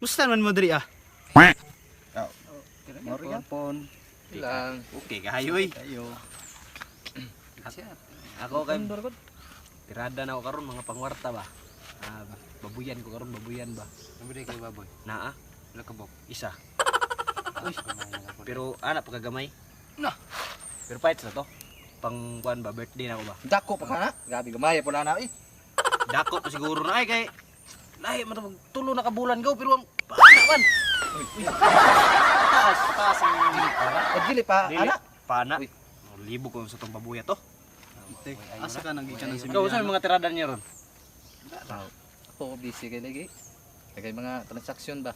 Musta man mo diri ah? Moro gyapon. Lang. Okay kayo oy. Kayo. Ako kay tirada na ako karon mga pangwarta ba. Ah, babuyan ko karon, babuyan ba. Nabili kay baboy. Naa, Wala ka bok. Isa. Uy, pero ana pa kagamay. Na. Pero fights na to. Pang kuan ba, birthday na ako ba. Dako pa ka na. Grabe gamay po na na eh. Dako pa siguro na ay kay lahi man to, tulo na ka bulan go pero ang paana man. Uy. Taas, taas ang At dili pa Dili. ana. Pana. Uy. Libo ko sa tong babuya to. Tek, asa ka nagikan ng Ikaw sa mga tirada niyo ron? Ako busy kay lagi. Kay mga transaksyon ba.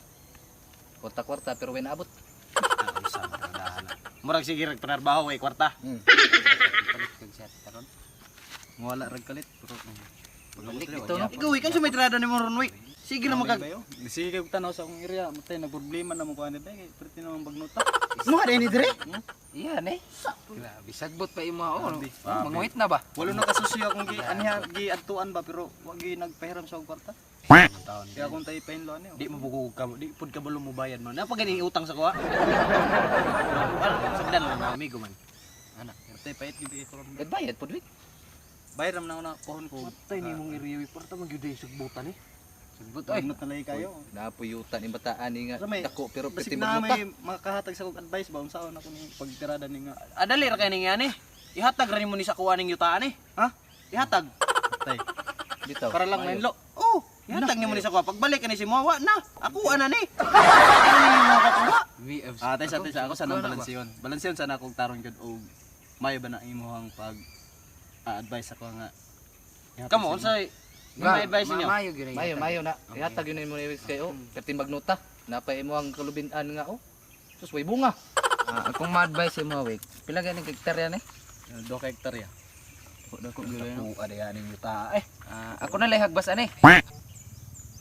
Kwarta-kwarta pero way naabot. Ah, isa tiradahan. Murag sige rag panarbaho kay kwarta. Palit kag siya karon. Wala rag kalit pero Balik dito no. Ikaw, ikan sa may tirada ni mo ron, wey. Sige na magkag. Sige kay tanaw sa akong area, matay nagproblema na mo kuan dai kay perti naman bagnuta. Mo ka ni dire? Iya ne. Grabe sagbot pa imo oh. Manguhit na ba? Walo na kasusyo akong gi anha gi adtuan ba pero wa gi nagpahiram sa akong kwarta. Taon. Kaya akong tayo pahinlo ani. Di mo bugog ka, di pud ka balo mo bayad man. Napa gani utang sa kuha? Wala, sagdan lang mga amigo man. Ana, perti pait gid ko ron. Bayad pud wik. Bayad ram na ako na pohon ko. Matay ni mong area wi porta man gyud sugbutan eh. Sagbot oy. Bagnot na lagi kayo. Napuyutan ni bataan ni nga Sa may- dako pero Basig perti na magnuta. may makahatag sa akong advice ba unsaon ako ni pagtirada ni nga. Adali ra kay ning ani. Ihatag ra nimo ni sa kuha ning yutaan eh. Ha? Ihatag. Tay. Bitaw. Para lang mainlo. Oh, ihatag nimo ni sa kuha. Pagbalik ani si mo, wa na. Ako ana ni. Ano ni mo kakuha? Ah, tay sa tay sa ako sana balanse yun. Balanse yun sana akong tarong gyud og mayo ba na imuhang pag advice ako nga. Ihatag Kamo sa imo. unsay may advice niyo? Mayo mayo na. Ihatag yun mo ni Wix kay oh. Perti magnuta. Napay mo ang kalubinan nga oh. Sus way bunga. Ah, akong ma-advise mo, Wik. Pila gani ka hektarya ni? Do ka hektarya. Dako dako gyud Kuha di ani yuta eh. Ah, ako na lay hagbas ani.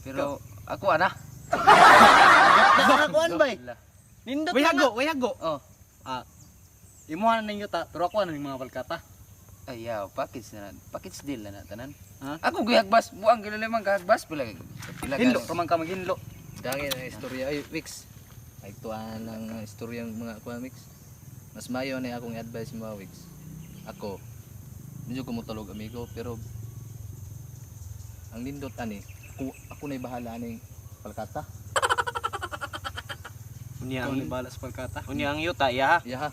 Pero ako ana. Dako kuan bay. Nindot Way na hago, way hago. Oh. Ah, imuha na ninyo ta, pero ako ano yung mga balkata. Ayaw, package na na. Package deal na na tanan. Ha? Ako gyud hagbas, buang gyud man ka hagbas pila pila Hinlo, gani. raman ka maghinlo. Dangin ang istorya ay Wix. Ay tuan ang istorya ng mga kuan Wix. Mas mayo na akong advice mo Wix. Ako medyo kumutalog amigo pero ang nindot ani ako ako na'y bahala ani palkata. Unya Ikaw ang ni bala sa palkata. unya ang yuta iya. Iya ha.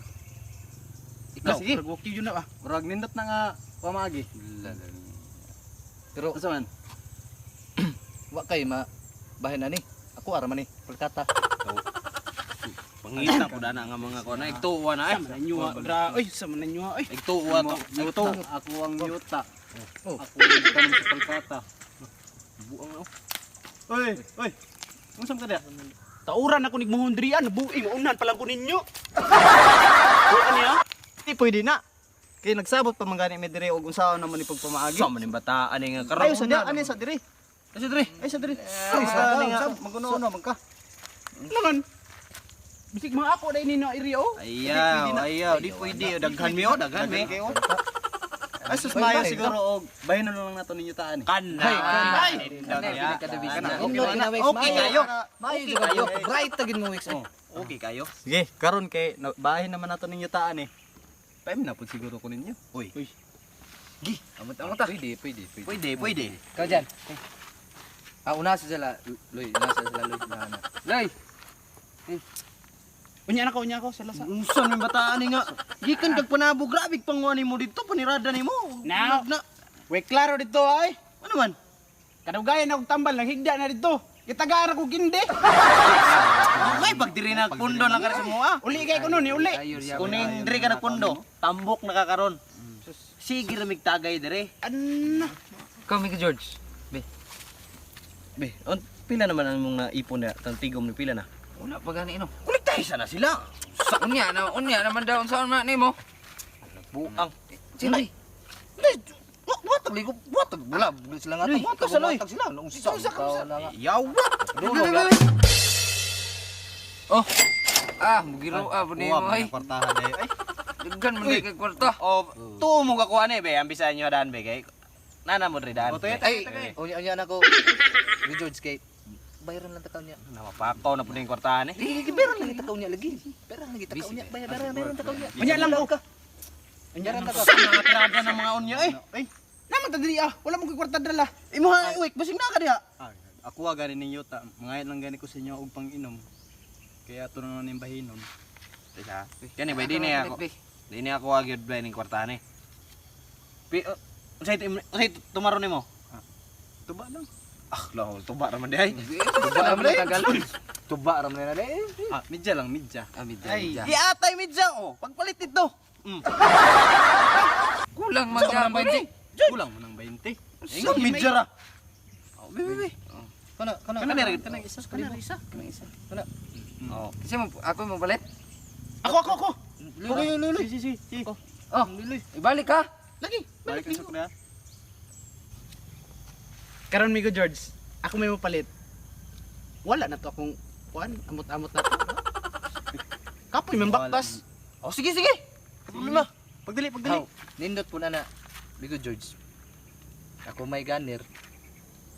Ikaw, Sige, okay yun na ah. Murag nindot na nga pamaagi. Pero Asa man? wa kay ma bahin ani. Ako ara man ni palkata. Pangita pud ana nga mga kuan ay tuwa na eh. Sa man ninyo ah, dra. Oy, sa man ninyo ah, oy. Igtuwa to. Yuta, ako ang yuta. Oh. Ako ang tanong sa palkata. Buang oh. Oy, oy. Unsa man ka diya? Tauran ako nigmuhon diri ah, nabuing maunan pa lang ko ninyo. Wa niya? Di pwede na. Kay nagsabot pa man gani mi dire og unsaon naman ni pagpamaagi. Sa man yung bataan eh nga karon. Ayo sa diya, ani sa dire. Kasi dre. Ay sa dire. Ay sa nga maguno-uno man ka. Langan. Bisig mga ako dai ni na area oh. Ayaw, ayaw, di pwede. Daghan mi oh, daghan mi. Ay sus mayo siguro og bahin na lang nato ninyo taan eh. Kana. Ay, Ay, kada bisita. Nindot na Wix. Okay kayo. Mayo Okay jud kayo. kayo. Bright tagin mo Wix. ay. Okay kayo. Sige, karon kay bahin naman nato ninyo taan eh. Paim na pud siguro ko ninyo. Uy. Uy. Gi, Amot amot ta. Pwede, pwede, pwede. Pwede, pwede. Ikaw dyan. Ah, una sa sila, Loy, una sa sila, Loy. Na, na. Loy. Unya na ko, unya ko sila sa. Unsa man bataan eh nga. Gikan kag panabo, grabe panguan nimo dito, panirada nimo. Now. Na. Way klaro dito ay. Ano man? Kadugayan akong tambal naghigda na dito. Gitagaan ako gindi. May pag diri na pundo lang ka sa mua. Uli kay ko nun, eh, uli. Ayo riya. Kuning diri ka nagpundo, tambok na ka karon. Sige ra mig tagay dire. Ano? Ikaw Mika George. Be. Be, on pila naman ang mong naipon na tang tigom ni pila na. Wala pa gani no. Kuliktay sana sila. Sa unya na unya naman daw unsaon man nimo. Buang. Sino? Watag ligo, watag wala sila nga Loy, watag sa Loy. watag sila nung sa Yawa. Dulo la. Oh. Ah, mugiro ah pud nimo Kuha ay. man ang kwartahan day. Ay, Daghan man kay kwarta. Oh, tuo mo kakuha ni be, ambisan nyo daan be kay. Nana mo diri daan. O, tayo, Ay, unya unya na ko. Ni George kay Bayaran lang takaw niya. Namapakaw na po na yung kwartahan eh. Eh, bayaran lang takaw niya lagi. Bayaran lagi takaw niya. Bayaran bayaran takaw niya. Unya lang ko. Bayaran takaw. Nakatrada ng mga unya eh. Ay, naman ta diri ah. Wala mo koy kwarta dala. Imo ha, wait, basig na ka diha. Ah, ako wa gani ning yuta. Mangayat lang gani ko sa inyo og pang-inom. Kaya ato na ning bahinon. Teka. Kani ba di na ako. Di na ako agyod ba ning kwartahan eh. Pi unsay tumaro nimo? Tuba lang. Ah, law, tuba ra man di ay. Tuba ra man Tagalog. Tuba ra man na eh. Ah, midya lang, midya. Ah, midya, Ay, midya. giatay midya oh. Pagpalit dito. Kulang man gapon eh. Kulang mo ng 20. Ingon midya ra. Oh, be be be. Kana kana Kana ra Kanang isa. Kana isa. Kanang isa. Oh. Kasi mo ako mo balit. Ako ako ako. Luloy, luloy. Si, si, si. Oh, ibalik ka. Lagi. Balik ang sukli ah. Karon migo George, ako may mapalit. Wala na to akong kuan, amot-amot na to. Kapoy man baktas. Oh, sige sige. Problema. Pagdali, pagdali. How? Nindot po na na. Bigo George. Ako may gunner.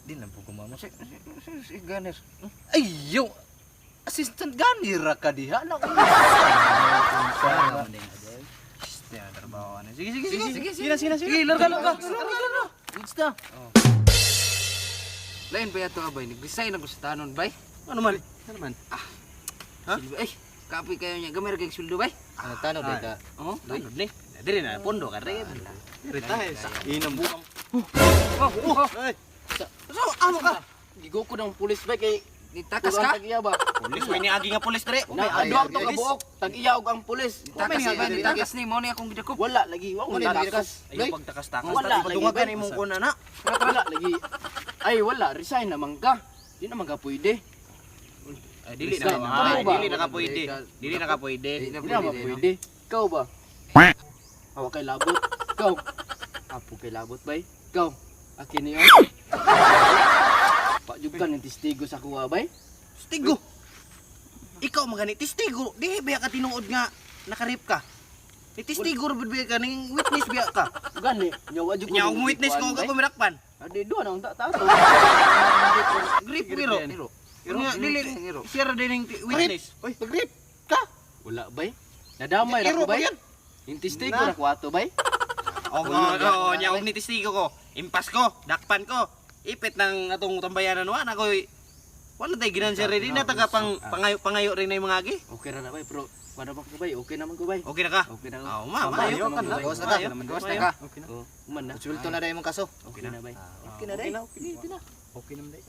Di lang po kumamo. Si Gunner. Ay, yung assistant gunner ra ka diha na. Shh, trabaho na. Sige sige sige. Sige, Sige na, sige na, sige. Sige, larga larga. Larga larga. Goods na. Lain ba yato abay? Nag-resign ako sa tanon bay. Ano man? Ano man? Ha? Silbi ay, kapoy kayo niya. Gamay ra kay sweldo bay. Ano tano day ka? Oh. Ano ni? Diri na pondo ka rin. Retire. Inom. Oh, oh. Ay, So, amo ka. Gigoko ng pulis ba kay Nitakas ka? Tag iya ba? Pulis may niagi nga pulis dire. Na ay, adwa to ay, ka buok, tag iya og ang pulis. Nitakas ba? Nitakas ni mo ni akong gidakop. Wala lagi, wa ko Wala, natakas. Ayo pagtakas-takas. Wala, lagi Padungagan ba? imong kuna na. Wala lagi. Ay wala, resign naman ka. Di naman ka pwede. Ay, dili na. Resign Ay, naman ba? dili na ka pwede. Dili na ka pwede. Di na Di naman pwede, no? pwede. Ikaw ba? Awa kay labot. Ikaw. Apo kay labot bay. Ikaw. Akin niyo. Pajug ka ng testigo sa kuha bay. Testigo. Ikaw magani testigo. Dihi ba ka tinuod nga nakarip ka? Ni testigo ra ba ka ning witness biya ka? Gani, nya wa jud ko. Nya og witness ko ka kumirakpan. Adi duha na unta tato. Grip pero. Iro. Pero nga dili share din ning witness. Oy, pag-grip ka. Wala bay. Nadamay ra Iro ko ba bay. yan? Yung testigo ra ko ato bay. Og oo, nya og ni testigo ko. Impas ko, dakpan ko. Ipit ng atong tambayanan wa na koy. Wala tay ginansya rin na taga pang pangayo pangayo rin na yung mga agi. Okay ra na bay, pero para ba ko bay? Okay naman ko bay. Okay na ka? Okay na ko. Oh, ma, maayo Maayo ka na. Gawas na ka. Gawas na ka. Okay na. Oh, man na. Sulto na dai imong kaso. Okay na bay. Okay na dai. Okay na. Okay naman day.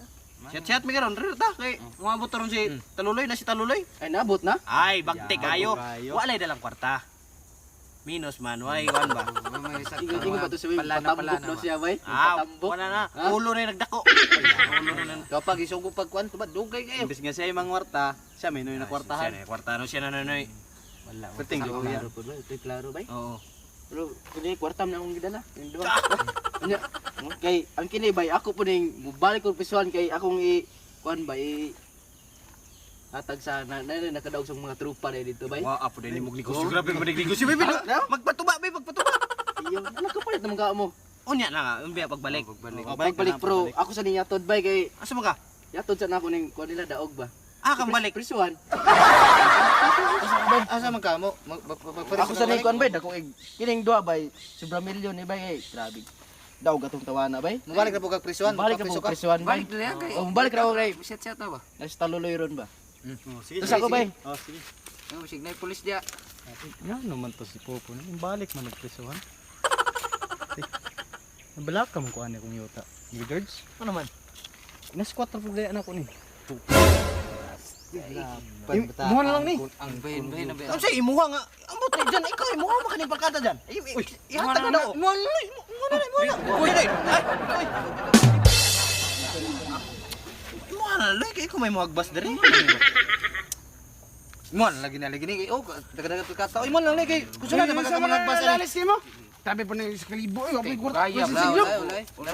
Chat chat mi karon rin ta kay umabot ron si Taluloy na si Taluloy. Ay nabot na. Ay, bagte kayo. Kayo. Walay dalang kwarta. Minus man, way kuan ba? Ingon ingon ba to sa bay? Pala na pala Patambok na daw ba? siya bay. Ah, Patambok. wala na. Ha? Ulo na yung nagdako. Ulo na lang. Kapag isugo pag kuan tubad dugay kayo. Imbes nga siya imang kwarta, siya may noy na Siya kwartahan. na kwarta no siya na noy. Wala. Perting luya. Klaro po ba? Ito'y klaro bay. Oo. Pero kini kwarta man akong gidala. Yung duha. Nya, kay ang kini bay ako po ning mubalik ko pisuan kay akong i kuan ba i hatag sa na, na, na nakadaog sa mga trupa na dito bay. Wa apo din mo negosyo. Grabe mo negosyo. Bebe, magpatuba, be, magpatuba. Iyo, ano kapalit naman ka mo? Unya na nga, umbiya pagbalik. Pagbalik. Oh, pagbalik pro ako sa ning yatod bay kay Asa man ka? yatod sa nako ning kuan nila daog ba. Ah, kang balik. Prisuan. Asa man ka mo? Ako sa ning kuan bay dako ig kining duha bay sobra milyon ni bay kay grabe. Daog atong tawana bay. Mubalik na po kag prisuan. Balik na po Magpapriso ka. prisuan bay. Balik na yan kay. Oh, balik na ako kay Chat chat ba? nasa taluloy ron ba. Oh, sige. Tapos ako bay. Oh, sige. Oh, signal police dia. Nga naman to si Popo. Balik man nagprisuhan. Nabalak ka man ko ani kong yuta. Ni George? Ano man? Nas-squat na po gaya na ko ni. Muha na lang ni. Ang bayin bayin na ba? Ano siya imuha nga? Ambot na dyan, ikaw imuha mo kaning pagkata dyan. Ihatag na daw. Imuha na, imuha na, imuha na. Uy, uy, ay, uy. Imuha na, loy, kay ikaw may muhagbas diri. Mo na lagi na lagi ni. Oh, daga-daga ka tao. Imo na lang ni kay kusulan na mga magbasa ni. Alis mo. Tabi po na sa kalibo eh, wapoy kwarta. Kaya Sa ba? silyo.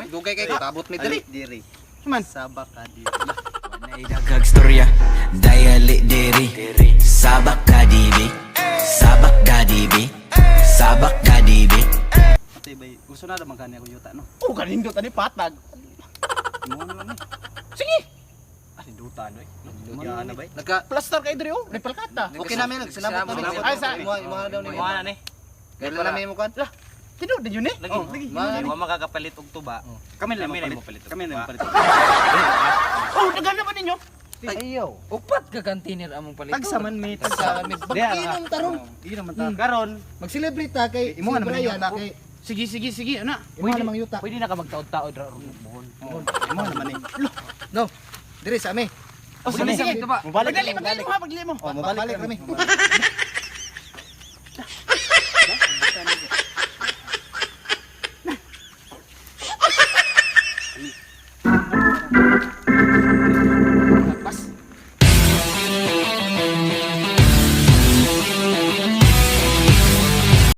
Dugay kay tabot ni diri. Diri. Man. Sabak ka diri. Dagag storya, dayali diri. Sabak ka dibi, sabak ka dibi, sabak ka dibi. Ate bay, gusto na naman kani ako yuta no. Oh, kanindot ani patag. Imuha na lang ni. Sige. Ah, duta. Lutan oy. No, na ba? Nagka Plaster kay diri oh, repalkata. okay namin nagsinabot namin. Ay, sa- Imo na daw ni. Mo na ni. Kailan namin mo kan? Tinuod din yun eh. Lagi, lagi. Wa makakapalit og tuba. Kami lang mopalit. Kami lang mopalit. Oh, nagana ba ninyo? Ayaw. Upat ka container among palit. Tagsa man mi, tagsa man mi. Inom tarong. Inom man ta. Karon, Mag-celebrate ta kay Imo si naman Brian yuta. kay Sige, sige, sige, ana. imo namang yuta. Pwede na ka magtaod-taod ra ron buhon. Imo naman eh. No. Dire sa ami. Oh, sige, sige. Mobalik Pagdali, pagdali mo ha, pagdali mo. Oh, mobalik Balik kami. kami.